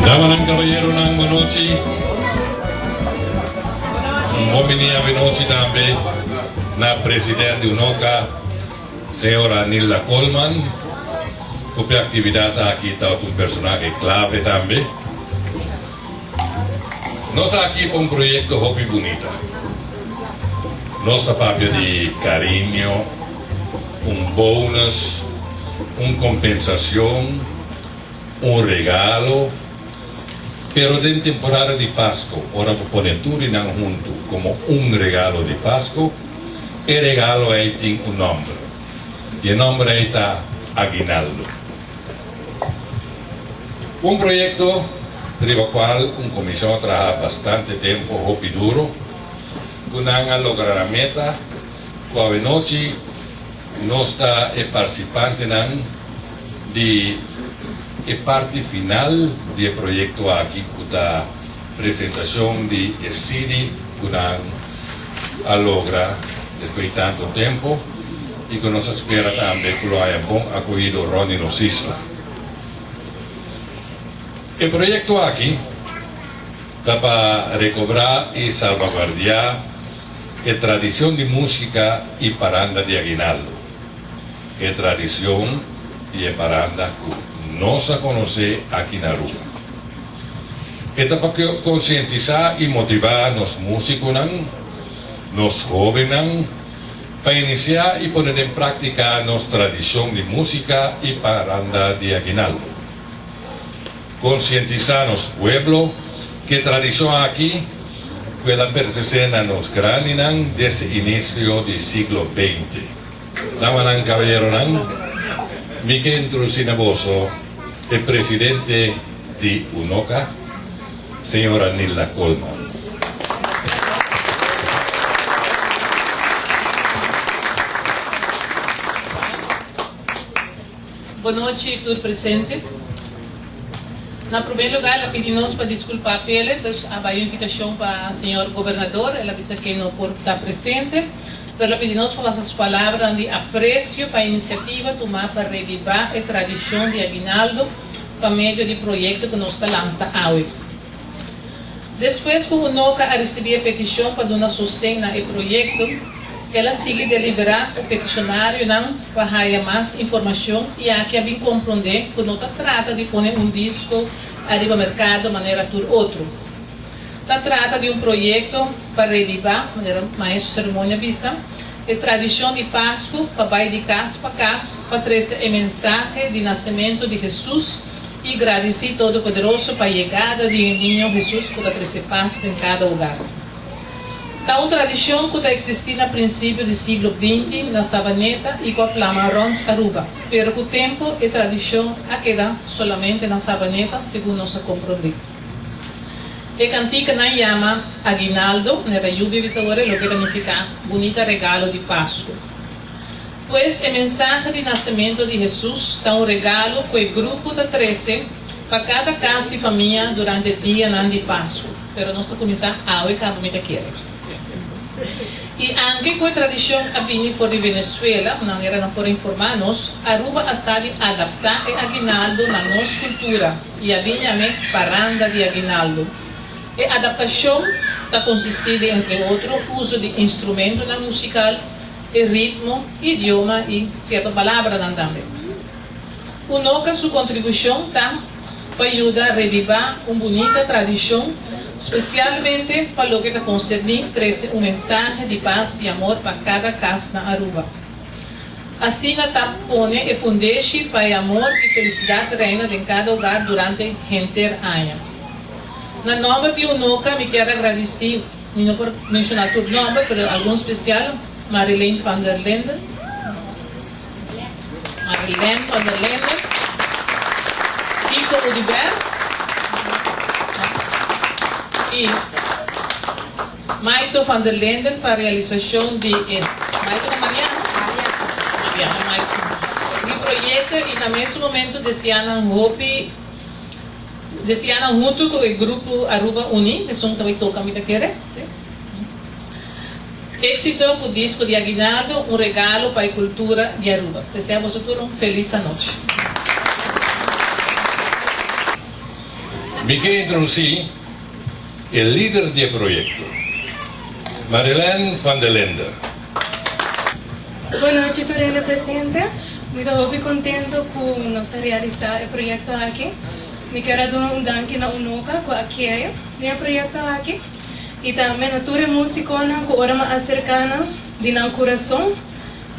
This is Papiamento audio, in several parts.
Damanan, caballeronan, bonochi. Un bon bini avenochi tambe na president di UNOCA, señora Nilda Koolman, cu p'e actividad aki ta un personahe clave tambe. Nos ta aki pa un proyecto hopi bunita. Nos ta papia di cariño, un bonus, un compensacion, un regalo, pero den temporada di Pasco, ora bo pone tur di nan huntu como un regalo di Pasco, e regalo ei tin un nomber, y e nomber ei ta Aguinaldo. Un proyecto riba cual un comision a traha bastante tempo hopi duro, cu nan a logra nan meta, cu awenochi nos ta e participantenan di e parti final di e proyecto aki cu ta presentacion di e CD cu nan a logra despues di tanto tempo y cu nos a spera tambe cu lo haya bon acogido rond di nos isla. E proyecto aki ta pa recobra y salvaguardia e tradicion di musica y paranda di Aguinaldo. E tradicion y e paranda cu nos a conoce aki na Aruba. E ta pa concientisa y motiva nos musiconan, nos hobennan, pa inicia y pone den practica nos tradicion di musica y paranda di Aguinaldo. Concientisa nos pueblo cu e tradicion aki cu el a pertenece na nos grandinan desde inicio di siglo beinti. Damanan, caballeronan, mi ke introduci na boso e presidente di UNOCA, señora Nilda Koolman. Bonochi tur presente. Na prome lugar el a pidi nos pa disculpa p'ele, dus a bay un invitacion pa señor Gobernador, el a bisa ke no por ta presente, pero el a pidi nos pa pasa su palabranan di aprecio pa e iniciativa tuma pa reviva e tradicion di aguinaldo pa medio di proyecto cu nos ta lansa awe. Despues ku Unoca a risibí e petishon pa duna sosten na e proyekto, el a sigui deliberá ku petishonarionan pa haya mas informashon i aki a bin komprondé ku no ta trata di pone un disko ariba merkado manera tur otro. Ta trata di un proyekto pa rebibá, manera maestro seremonia a bisa, e tradishon di Pasku pa bai di kas pa kas pa trese e mensahe di nasementu di Hesus I gradisí Todopoderoso pa yegada di e Niño Hesus ku ta trese pas den kada hogar. Ta un tradishon ku ta eksistí na prinsipio di siglo binti na Sabaneta i ku a plama rònt Aruba, pero ku tempu e tradishon a keda solamente na Sabaneta, segun nos a komprondé. E kantikanan yama Aguinaldo, manera Yubi a bisa ora, loke ta nifiká bunita regalo di Pasku. Pues e mensahe di nasementu di Hesus ta un regalo ku e grupo ta trese pa kada kas di famia durante dianan di Pasku. Pero nos ta kuminsá awe kaba mi ta kere. I anke ku e tradishon a bini for di Venezuela, manera nan por informá nos, Aruba a sa di adaptá e aguinaldo na nos kultura i a bin yam'é Paranda di Aguinaldo. E adaptashon ta konsistí di entre otro uso di instrumentonan musikal, e ritmo, idioma i sierto palabranan tambe. Unoca su kontribushon ta pa yuda rebibá un bunita tradishon, spesialmente pa loke ta konserní trese un mensahe di pas i amor pa kada kas na Aruba. Asina ta pone e fundeshi pa e amor i felisidat reina den kada hogar durante henter aña. Na nòmber di Unoca mi kier a gradisí. Mi no por menciona tur nomber, pero algun special, Marilyn van der Linden, Marilyn van der Linden, Kiko Oduber y Maito van der Linden pa realisacion di e, Maito of Mariana? Mariana, Maito, di proyecto y na mesun momento desea nan hopi. Desiana huntu ku e grupo Aruba Uni, esun ta bai toka mi ta kere, si. Éxito ku disco di Aguinaldo, un regalo pa e kultura di Aruba. Desea boso tur un felis anochi. Mi ke introdusí e lider di e proyekto, Marilène van der Linde. Bon nochi tur hende presente. Mi ta hopi contento cu nos a realisa e proyecto aki. Mi kier a duna un danki na Unoca cu a kere den e proyecto aki y tambe na tur e musiconan cu ora mi a acerca nan di nan curason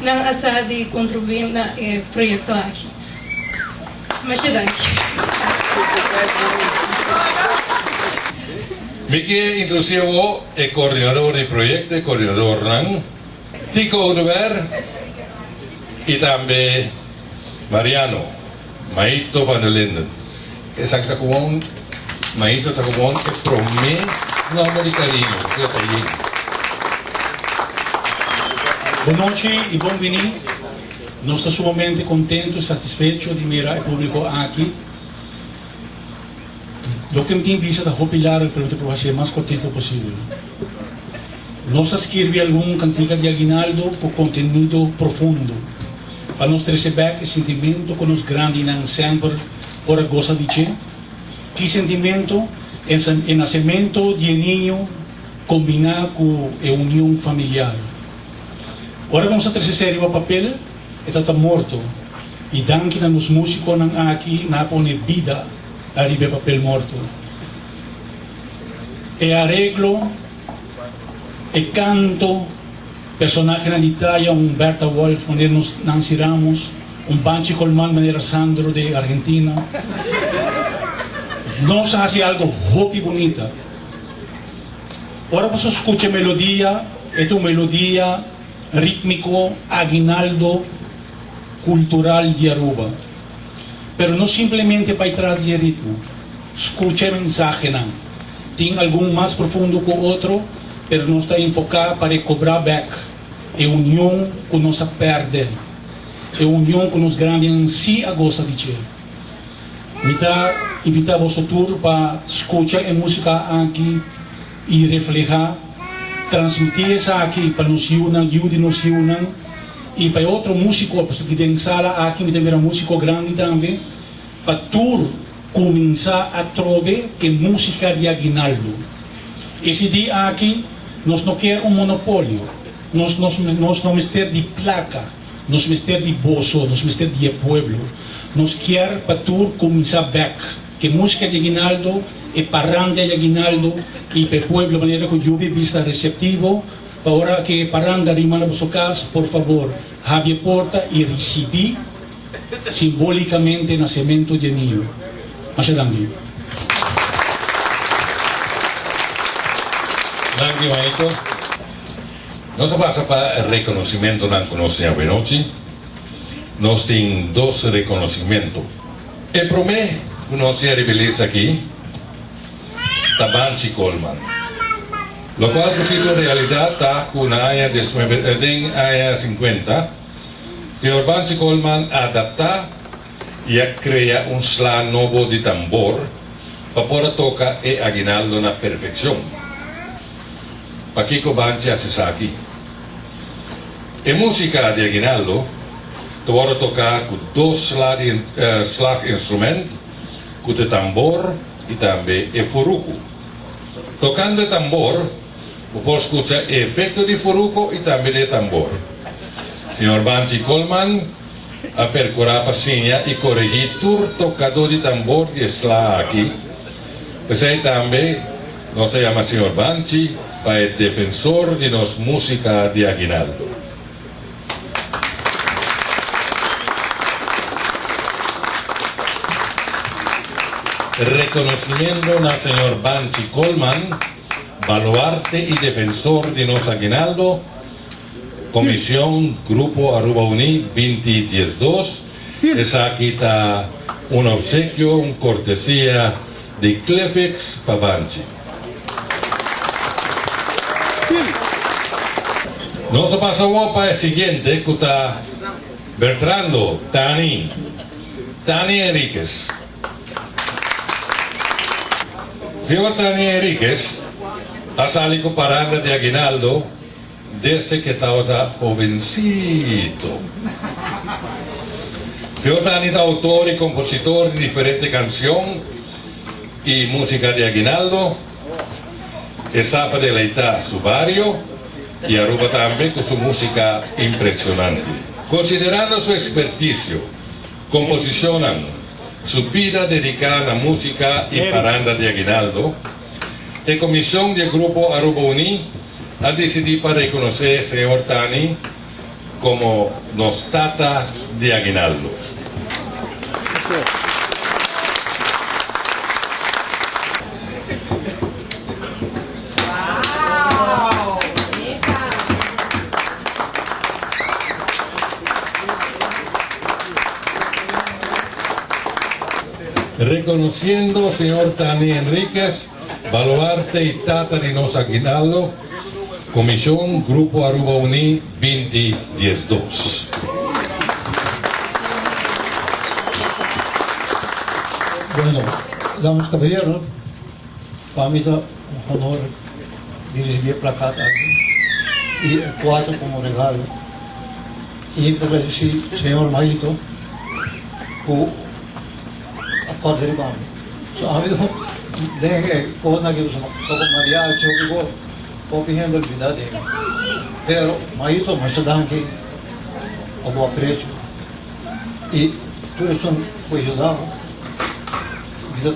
nan a sa di contribui na e proyecto aki. Masha danki. Mi ke introduci awo e coordinador di proyecto, e coordinadornan, Tico Oduber y tambe Mariano Maito van der Linden. Esaki ta como un, Maito ta como un e prome nomber di cariño, pasobra ta yin. Bon nochi y bon bini. Nos ta sumamente contento y satisfecho di mira e publico aki. Loke mi tin bisa ta hopi largo pero mi ta proba hacié mas cortico posibel. Nos a skirbi algun cantica di aguinaldo cu contenido profundo pa nos trece bek e sentimento cu nos grandinan semper por a goza di dje. Ki sentimento? E nacemento di e niño combina cu e union familiar. Ora nos a trece esey riba papel e ta ta morto y danki na nos musiconan aki nan a pone bida ariba e papel morto. E areglo, e canto, personahenan di taya un Berta Wolf manera nos Nancy Ramos, un Banchi Colman manera Sandro de Argentina. Nos a haci algo hopi bunita. Ora boso scucha e melodia, e ta un melodia ritmico, aguinaldo, cultural di Aruba. Pero no simplemente bai tras di e ritmo. Scucha e mensahenan. Tin algun mas profundo cu otro, pero nos ta enfoca pa recobra bek e union cu nos a perde, e union cu nos grandinan si a gosa di dje. Mi ta invita boso tur pa scucha e musica aki y refleha, transmiti esaki pa nos yiunan, yiu di nos yiunan y pa e otro musico, pasobra den sala aki mi ta mira musico grandi tambe, pa tur cuminsa atrobe ke musica di aguinaldo. E CD aki nos no kier un monopolio, nos nos nos no mester di placa. Nos mester di boso, nos mester di e pueblo. Nos kier pa tur cuminsa bek ke musica di aguinaldo, e paranda di aguinaldo y pa e pueblo manera cu Jubi bista receptivo pa ora ke e paranda rima na boso cas, por favor habri e porta y ricibi simbolicamente nacemento di e niño. Masha danki. Danki Maito. Nos a pasa pa reconocimentonan cu nos tin awenochi. Nos tin dos reconocimento. E prome cu nos tin ariba e lista aki ta Banchi Colman. Locual cu si ta un realidad ta cu na aña diesnuebe, den aña cincuenta, señor Banchi Colman a adapta y a crea un sla nobo di tambor pa por a toca e aguinaldo na perfeccion. Pakiko Banchi hasi esaki? E músika di aguinaldo ta wòrdu toká ku dos slaginstrument, ku ta e tambor i tambe e furuku. Tokando e tambor, bo por skucha e efekto di furuko i tambe di e tambor. Señor Banchi Colman a perkurá pa siña i koregí tur tokadó di tambor di e sla aki. P'esei tambe nos ta yama señor Banchi pa e defensor di nos músika di aguinaldo. Reconocimiento na señor Banchi Colman, baluarte y defensor di nos aguinaldo, Comision Grupo Aruba Uní binti diesdos. Esaki ta un obsequio, un cortesia di Cliffix pa Banchi. Nos a pasa awor pa e siguiente cu ta Bertrando Tani, Tani Henriquez. Señor Tani Henriquez a sali cu paranda di aguinaldo Desde ke tabata hovencito. Señor Tani ta autor y compositor di diferente cancion. y musica di aguinaldo, e sa pa deleita su bario y Aruba tambe cu su musica impresionante. Considerando su experticio, composicionnan, su bida dedica na musica y paranda di aguinaldo, e comision di e grupo Aruba Uní a dicidi pa reconoce señor Tani como nos tata di aguinaldo. Reconociendo señor Tani Henriquez, baluarte y tata di nos aguinaldo, Comision Grupo Aruba Uní 20 12. Bueno, damas y caballeros, pa mi ta un honor di ricibi e plakat aki y e cuatro como regalo. Y mi ta agradeci señor Maito cu a corda riba mi. So ami den e cosnan aki pasobra toca mariachi hopi cos, hopi hende a olbida di mi. Pero Maito masha danki pa bo aprecio y tur esun cu a yuda bo. Mi ta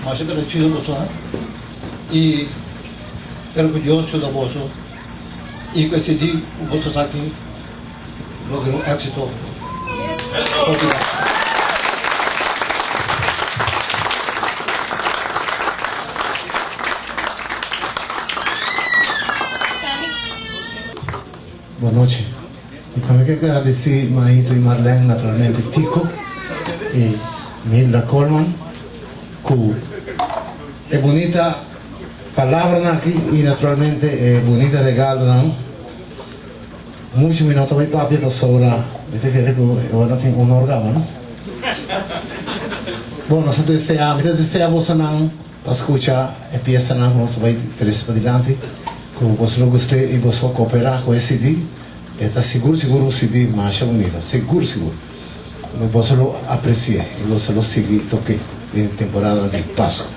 masha agradecido bosonan y spero cu Dios yuda boso y cu e CD cu boso sa aki logra un exito. Hopi danki. Bon nochi. Mi tambe ke gradisi Maito y Marlene, naturalmente Tico y Nilda Colman ku e bunita palabranan aki y naturalmente e bunita regalonan. Mucho mi no ta bay papia pasobra mi ta kere ku e ora tin honor kaba no. Bon nos ta desea, mi ta desea bosonan pa skucha e piesanan ku nos ta bai trese padilanti, ku boso lo gust'é i boso kooperá ku e CD. E ta sigur sigur un CD masha bunita, sigur sigur. Boso lo apresi'é i boso lo sigui tok'é den temporada di Pasku.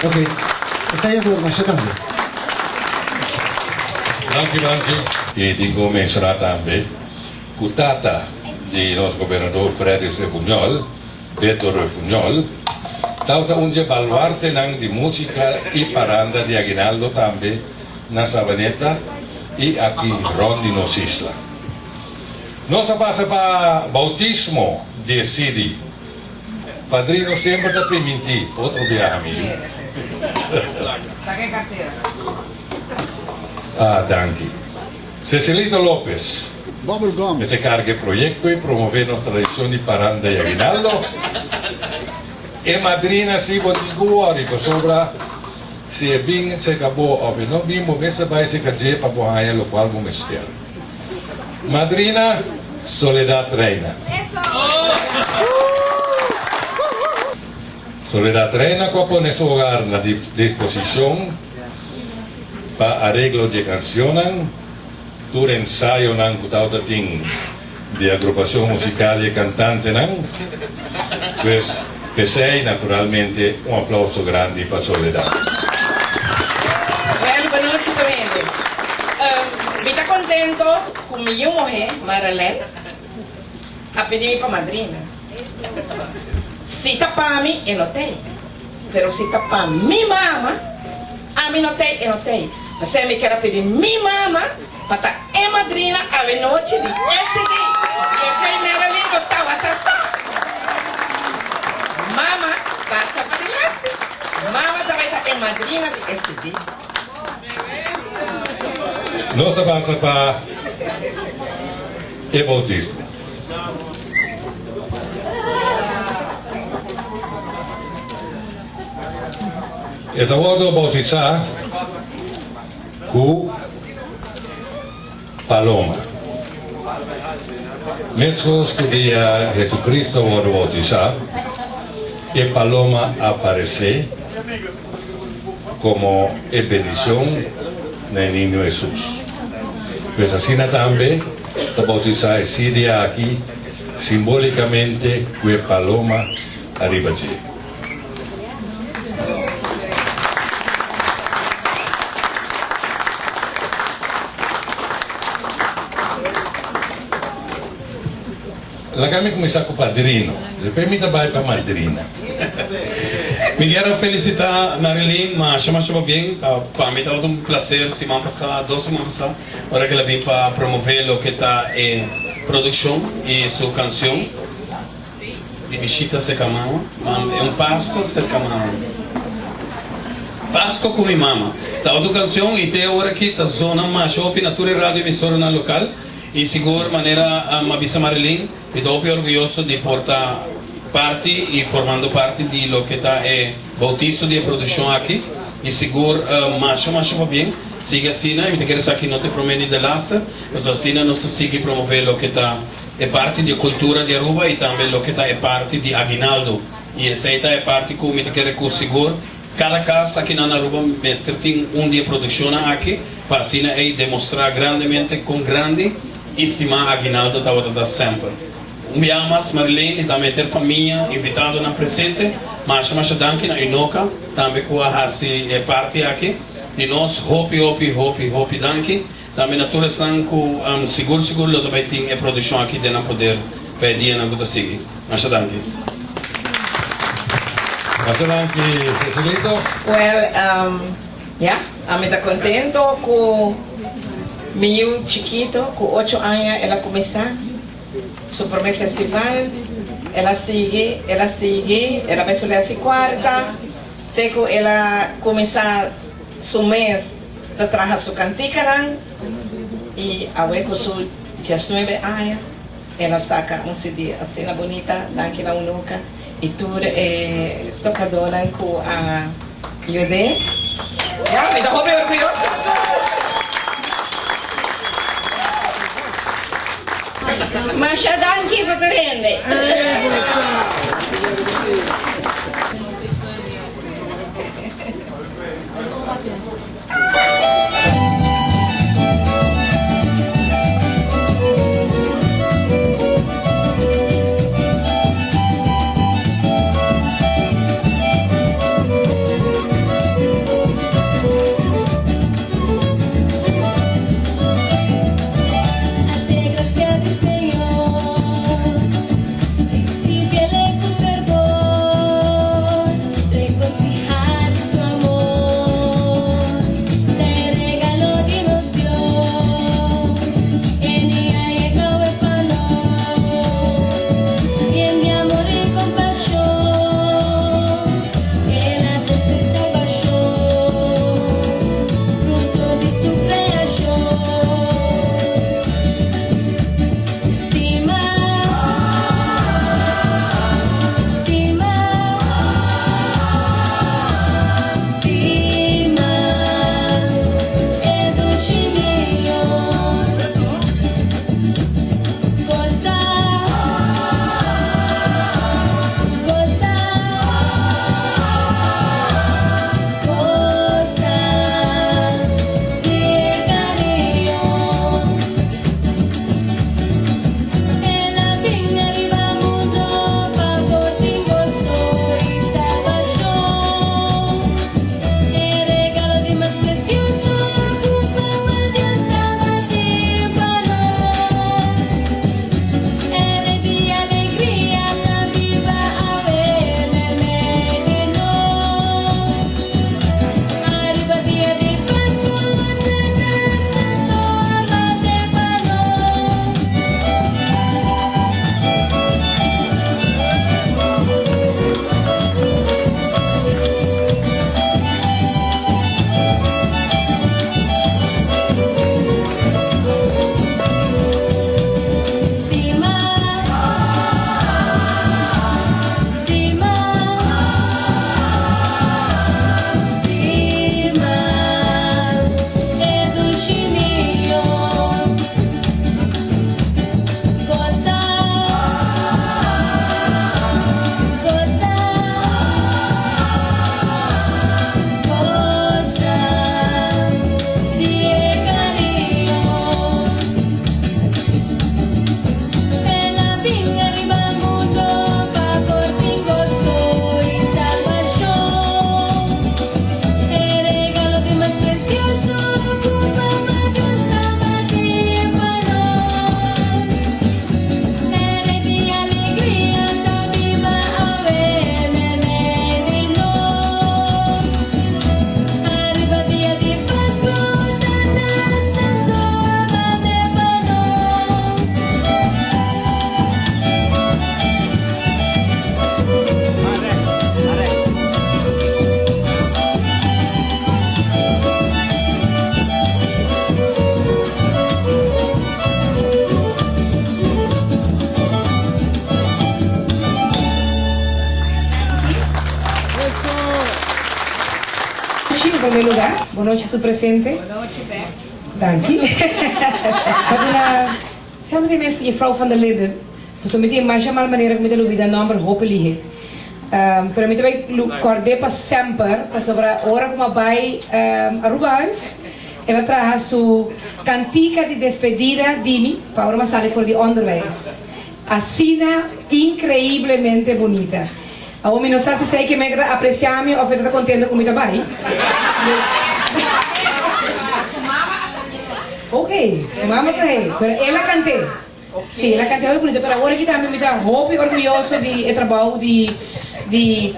Ok, esei a dura masha tambe. Danki Banchi. I tin ku menshoná tambe ku tata di nos gobernador Fredis Refunjol, Beto Refunjol, tabata un dje baluartenan di músika i paranda di aguinaldo tambe na Sabaneta i aki rònt di nos isla. Nos a pasa pa bautismo di e CD. Padrino semper ta primintí otro biaha mi yu. Ah, danki. Cecilito Lopez mester carga e proyecto y promove nos tradicion di paranda y aguinaldo. E madrina si bo tin cu worry pasobra si e bin cerca bo of e no bin bo mester bay cerca dje pa bo haya locual bo mester. Madrina Soledad Reina. Soledad Reina cu a pone su hogar na disposicion pa areglo di e cancionnan, tur ensayonan cu tawata tin di agrupacion musical y e cantantenan. Pues p'esey naturalmente un aplauso grandi pa Soledad. Well, bonochi tur hende. Mi ta contento cu mi yiu muhe, Maralen, a pidi mi pa madrina. Si ta pa mi, e no tey. Pero si ta pa mi mama, ami no tey, e no tey. P'esey mi kier a pidi mi mama pa ta e madrina awenochi di SD. Y esey Marilyn no tawata sa. Mama pasa padilanti. Mama ta bay ta e madrina di SD. Nos a pasa pa e bautismo. E ta wordo bautisa ku paloma. Meskos ku dia Jesucristo a wordo bautisa, e paloma a aparese komo e bendishon na e niño Jesus. Pues asina tambe ta bautisá e CD aki simbolikamente ku e paloma ariba dje. Laga mi kuminsá ku padrino, despues mi ta bai pa madrina. Mi kier a felisitá Marilyn masha masha pabien. Ta pa mi tabata un placer siman pasá, dos siman pasá, ora ku el a bin pa promové loke ta e produkshon i su kansion di bishita serka mama. Mam, e un Pasko serka mama. Pasko ku mi mama. Tabata un kansion i te ora aki ta zona masha hopi na tur e radio emisoranan lokal. I sigur manera a bisa Marilyn, mi ta hopi orguyoso di por ta parti i formando parti di loke ta e bautiso di e produccion aki. I sigur masha masha pabien. Sigui asina i mi ta kere sa ki no ta e prome ni de laste, pasobra asina nos ta sigui promove loke ta e parti di e cultura di Aruba i tambe loke ta e parti di aguinaldo. I esei ta e parti cu mi ta kere cu sigur Kada kas akinan na Aruba mester tin un di e produkshonnan aki pa asina ei demostrá grandemente kon grandi i stimá Aguinaldo tabata ta semper. Un biaha mas Marilene i tambe henter famia, invitadonan presente, masha masha danki na Unoca tambe ku a hasi e parti aki di nos. Hopi hopi hopi hopi danki tambe na tur esnan ku sigur sigur lo ta bai tin e produkshon aki den nan poder pa e dianan ku ta sigui. Masha danki. Masha danki Cecilito. Well, ya, ami ta contento cu mi yu chikito cu ocho aña el a cuminsa su prome festival, el a sigui, el a sigui, el a bay su les di cuarta te cu el a cuminsa su mes ta traha su canticanan y awe cu su diesnuebe aña. El a saca un CD asina bunita, danki na Unuka y tur e tocadornan cu a yud'é. Ya, mi ta hopi orguyoso. Masha danki pa tur hende. nochi na promé lugá. Bon nochi tur presente. Bon nochi bek. Danki. Ta duna Sa mi tin Juffrouw van der Linden, pasobra mi tin masha mal manera ku mi ta lubida nòmber hopi lihe. Pero mi ta bai kòrd'é pa semper, pasobra ora ku mi a bai Arubahuis, el a traha su kantika di despedida di mi pa ora mi a sali for di ònderwijs. Asina inkreiblemente bunita. Awor mi no sa si esei ke men ta apresiá mi òf e ta kontento ku mi ta bai. Ok, su mama ta hei, pero el a kant'é. Sí, el a kant'é hopi bunita, pero awor aki tambe mi ta hopi orguyoso di e trabou di di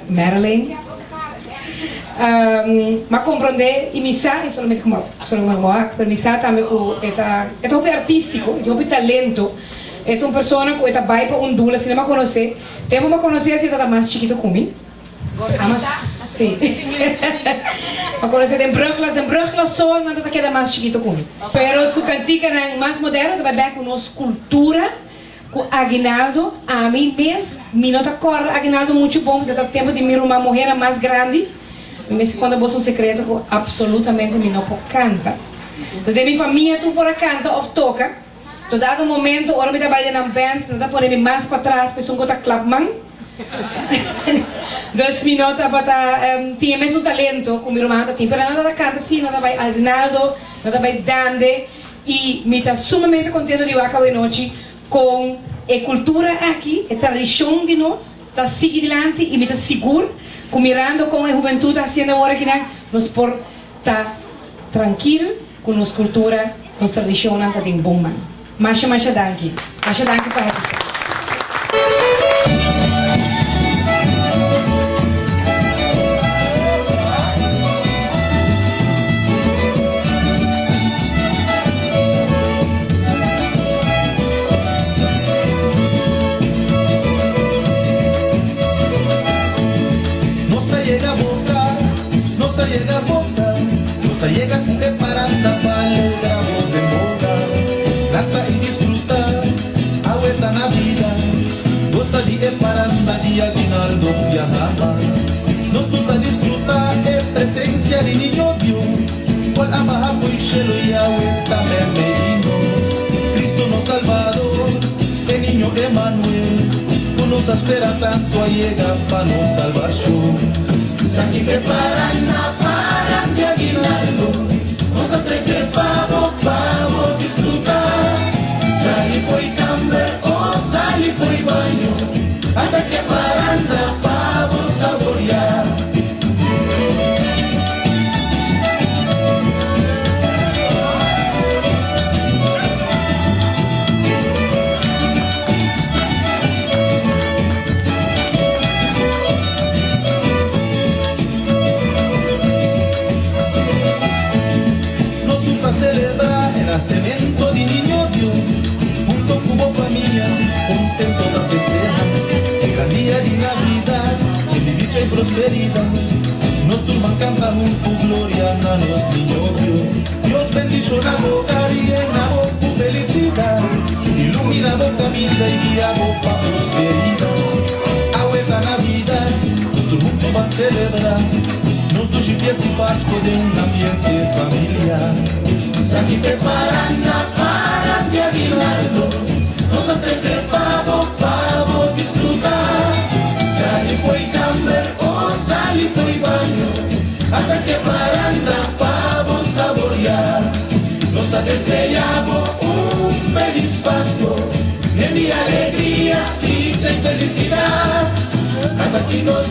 Marilyn. M'a komprondé i mi sa, i solamente ku solamente wak, pero mi sa tambe ku e ta e ta hopi artístiko, e tin hopi talento, e ta un persona ku e ta bai pa un dul asina m'a konosé. Tempu m'a konosé asina e ta mas chikito ku mi. Ama sí. M'a konosé den brugklas, den brugklas so nan ta ta keda mas chikito ku mi. Pero su kantikanan mas moderno ta bai bek ku nos kultura. Ku aguinaldo, ami mes mi no ta kòrda aguinaldo muchu bon pasobra ta tempu di mi ruman muhénan mas grandi. Mi mester konta boso un sekreto ku apsolutamente mi no por kanta. Enton den mi famia tur por a kanta òf toka. Tot dado momento ora mi ta bai den nan band nan ta pone mi mas patras pa esun ku ta klap man. Dus mi no tabata tin e mesun talento ku mi rumannan ta tin. Pero nan ta kanta si, nan ta bai aguinaldo, nan ta bai dande. I mi ta sumamente kontento di wak awenochi kon e kultura aki, e tradishon di nos, ta sigui dilanti i mi ta sigur ku mirando kon e hubentut ta hasiendo awor akinan, nos por ta trankil ku nos kultura, nos tradishonnan ta den bon man. Masha masha danki. Masha danki pa hasi esaki. Nos a yega boca, nos a yega boca, nos a yega cu e paranda pa alegra bo den boca. Canta y disfruta. Awe ta na bida, gosa di e paranda di aguinaldo un biaha mas. Nos tur ta disfruta e presencia di Niño Dios, cual a baha fo'i shelo y awe ta meme di nos. Cristo nos Salvador, e Niño Emanuel, cu nos a spera tanto a yega pa nos salbacion. Esaki t'e paranda, paranda di aguinaldo, nos a trece pa bo, pa bo disfruta. Sali fo'i kamber o sali fo'i baño, ata ke paranda pa bo saboreá. Nos tur ta selebrá e nasemento di Niño Dios, hunto ku bo famia, kontento ta festeha e gran dia di Navidad, yen di dicha i prosperidat. Nos tur ban kanta huntu gloria na nos Niño Dios. Dios bendishona bo hogar i yena bo ku felisidat, ilumina bo kaminda i guia bo pa prosperidat. Awe ta Navidad, nos tur huntu ban selebrá. Nos dushi fiesta y Pasco den un ambiente familiar. Saki te paranda, paranda di aguinaldo, nos a trece pa bo, pa bo disfruta. Sali fo'i kamber o sali fo'i baño, ata ke paranda pa bo saboria. Nos ta desea bo un feliz Pasco, yen di alegria, dicha y felicidad. Ata ki nos.